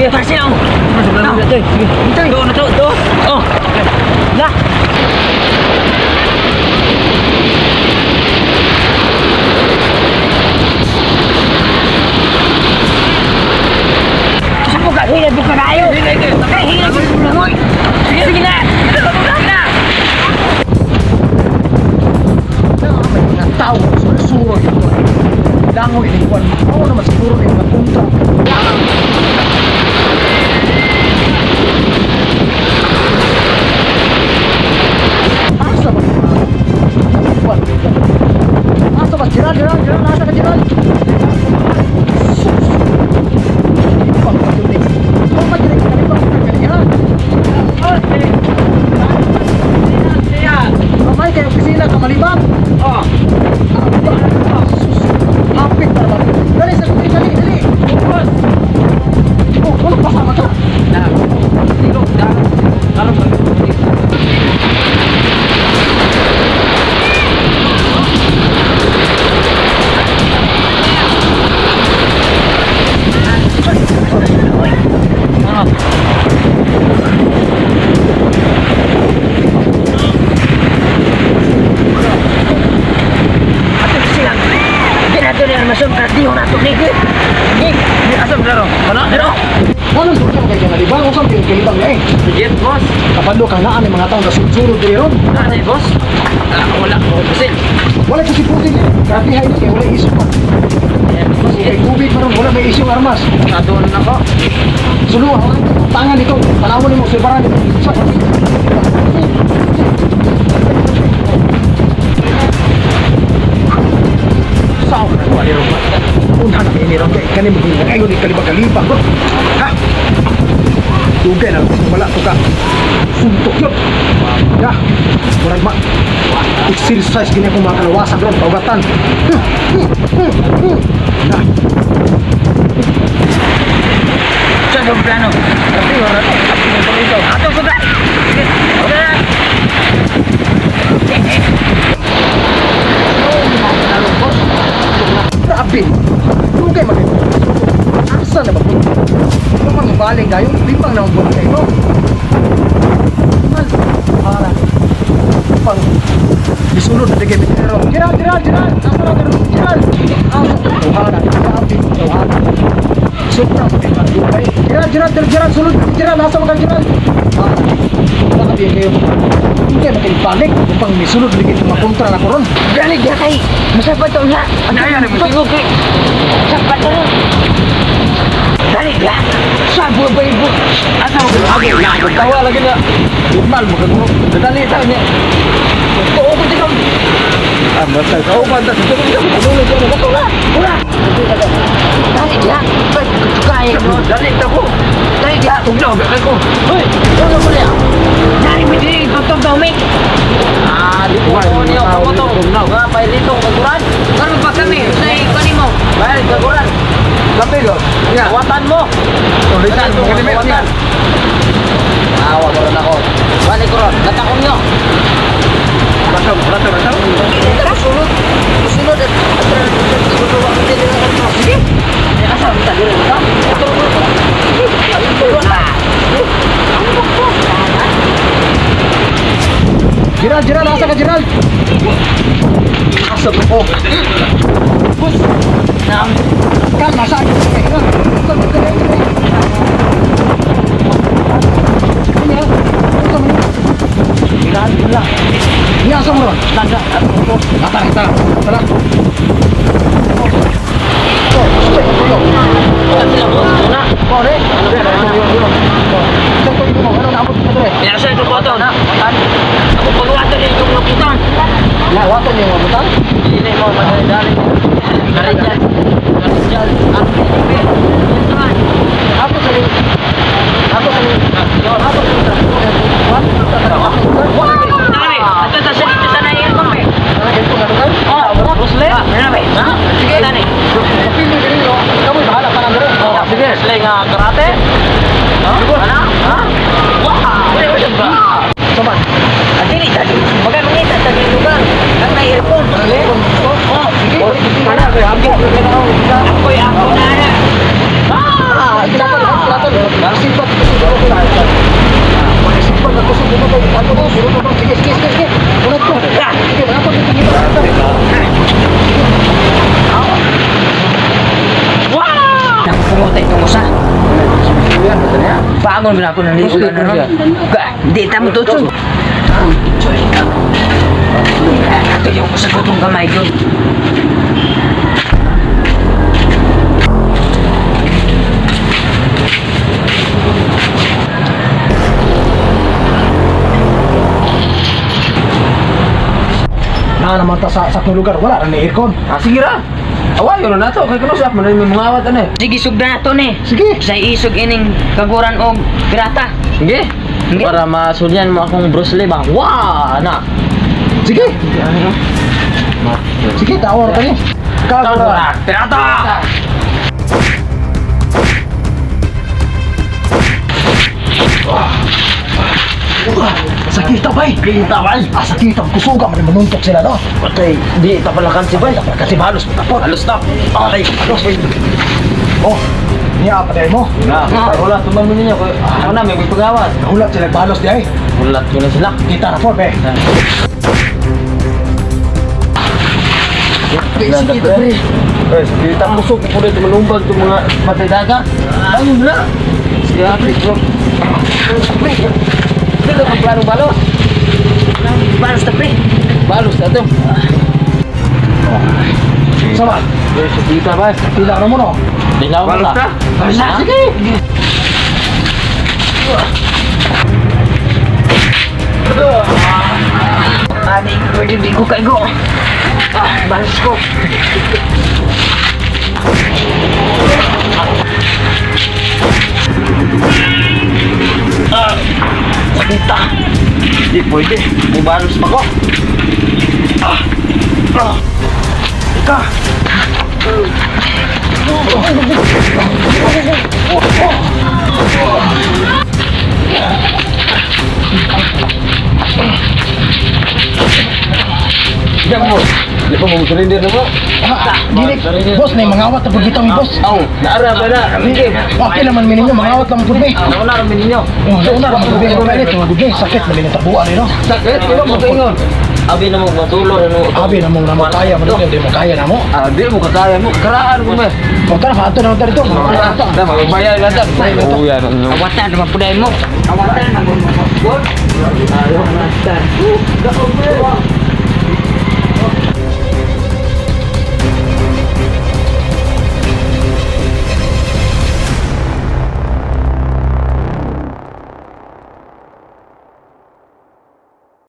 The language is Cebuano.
Sige. Tara siya. Sige. Do na to, do. Oh. La. Sa buka, hila buka kayo. Ay, hila buka mo. Sige, sige na. Sige na. Mga tao sulod ito. Langoy ni Juan. Mao naman siguro ni mga kontra. Asa ba? Juan. Asa ba? Gerald, Gerald, Gerald. Asa ka, Gerald? Sus. Ibang pa yun eh. Oh, ba, Gerald? Kalibang ka, galing, ha? Mamay kayo opisina ka malibang. Oh. Sus. Hapit para ba? Dali sa dali, dali, dali. Oh, wala pasama ka. Na. Dilo, dalo. Dalo ba? Ato silang Ginato ni armasyon kardiho na ito ni. Ni, asam klaro. Ano? Pero Anong doon ka kay malibang? Usam kayo kalibang na eh. Yes, boss. Kapalo ka naan ang mga taong nasulod diri ron. Ano, boss? Ah, wala ko pusil. Wala ko si Putin eh. Grabe hay kay wala iso pa. Boss, Kay tubig pa ron, wala may isyong armas. Ato na ko. Sulo, ang tangan nito. Panawon nimo obserbaran nito. Sa Sao ka na ni ron? Unhan na ni ron kay kani mo kayo ni kalibang kalibang. Bro. Ha? Dugay na wala to ka. Suntok yun. Ya. Murag ma exercise gini akong mga kalawasan ron, paugatan. Na. Sa ang plano? Kardiho na to. Ato ko ba? Sige. Okay. Grabe. Dugay man kayo. Asa na ba po? Kung mga baling kayo, lipang na ang buwan kayo. Mal, para. Pang, gisulod na tigay mitero. Gerald, Gerald, Gerald! Asa na Gerald? Gerald! Asa? Tawhana, grabe, tawhana. Sobra mo kayo dugay. Gerald, Gerald, Gerald, Gerald, sulod. Gerald, asa mo ka, Gerald? Ah, grabe kayo. Hindi na kayo balik upang misulod ligid mga kontra na koron. Dali dia kay. Masapat to na. Ano yan? Tingog kay. Sapat to. Dali dia. Sa buwa ba ibu? Asa mo ko? Age na. Tawa lagi na. Normal mo kaguro. Dali ta niya. Tuo ko tingog. Ah, basta. Oo, basta. Ano na ko na? Wala. Dali dia. Ba't kaya mo? Dali ta ko. Dali dia. Tugnaw ba ko? Hoy, ano mo niya? Dali mo dili tutog daw may. Ah, di ko ko niyo ko to. Nga pailitong kaguran. Karon pa kami sa ikani mo. Bayad kaguran. Kapilo. Ya. Watan mo. Tulisan mo kanimi. Watan. Ah, wa ko ron ako. Balik ko ron. Natakong nyo. Basta, basta, basta. Sulod. Sulod at Sige. Asa mo ta diri ka? Gerald, Gerald, asa ka, Gerald? Asa ba ko? Bus. Nam. Kalma sa akin. Gerald, wala. Niya, asa mo ron? Tara, tara. Tara. Oh, stay, tulo. Sila boss. Una. Oh, re. Isang tuig mo, ano naabot ka dire? Ya sa ito boton. Ako pagwato ni itong maputan. Ya, wato niyo mga butang. Dili mo madali-dali. Karidyan. Karidyan. Ako sa ako sa ako sa Dali. Ato ta sa dito sa nail ko. Oh, Rusle? Ah, grabe. Ha? Sige, dali. Pili diri no. Kamoy bahala pa nang diri. Oh, sige. Rusle nga karate. Ha? Ano? Ha? Wow. Saman. Adili tadi. Baga mangita ta sa lugar. Ang may aircon. Oh, sige. Kana kay hagit. Ako'y ako na na. Ah, Ako na ako nang ligo na ron. Di ta mo tutsun. Joy ka. Tuyo ko sa gutong gamay yun. Na naman ta sa akong lugar, wala ra ni aircon. Ah, sige ra. Awayo na nato kay kuno sa man may mga awat ano eh. Sige, sugdan na to ni. Sige. Sa isog ining kaguran og pirata. Sige. Sige. Para masulyan mo akong Bruce Lee ba? Wah, na. Sige. Sige, tawar ka ni. Kagura. Pirata! Sakita bay. Kita bay. Ah, sakita kusuga man manuntok sila no. Patay, di tapalakan si bay. Kasi halos matapon. Halos na. Ay, halos. Oh, niya pa mo. Na, wala tuman mo ninyo. Ako na may pagawas. Nahulat sila balos di ay. Hulat ko na sila. Kita na po, be. Sige, pre. Eh, kita kusog ko dito malumbag itong mga patay daga. Ayun na. Sige, pre. Pre. Dito ang plano balos. Balos ta pre. Balos na ito. Sama, Eh, kita ba? pila na mo no. Dilaw mo na. Balos na. Sige. Ani, pwede di ko kaigo. Ah, balos ko. Ah, Sakita. Di pwede. May balos pa ko. Ika. Diyan mo. Di pa mo surrender na mo. Ah, dili. Boss, na mga awat na pud bitaw ni boss. Aw, naara ba na? Sige. Okay naman mi ninyo, mga awat lang pud mi. Nauna kami ninyo. Oh, nauna ra man pud mi, mga kainit, mga gud mi, sakit na minong tabuan ni no. Sakit, ikaw mo kaingon. Abi na mo matulo na mo. Abi na mong namo kaya man di mo kaya na mo. Ah, di mo kakaya mo. Karaan ko ba? O tara, paanto na tayo dito. Mga awat ta. Tama, magbayad lang ta. Oh, yan. Awatan naman puday mo. Awatan naman mo. Awatan.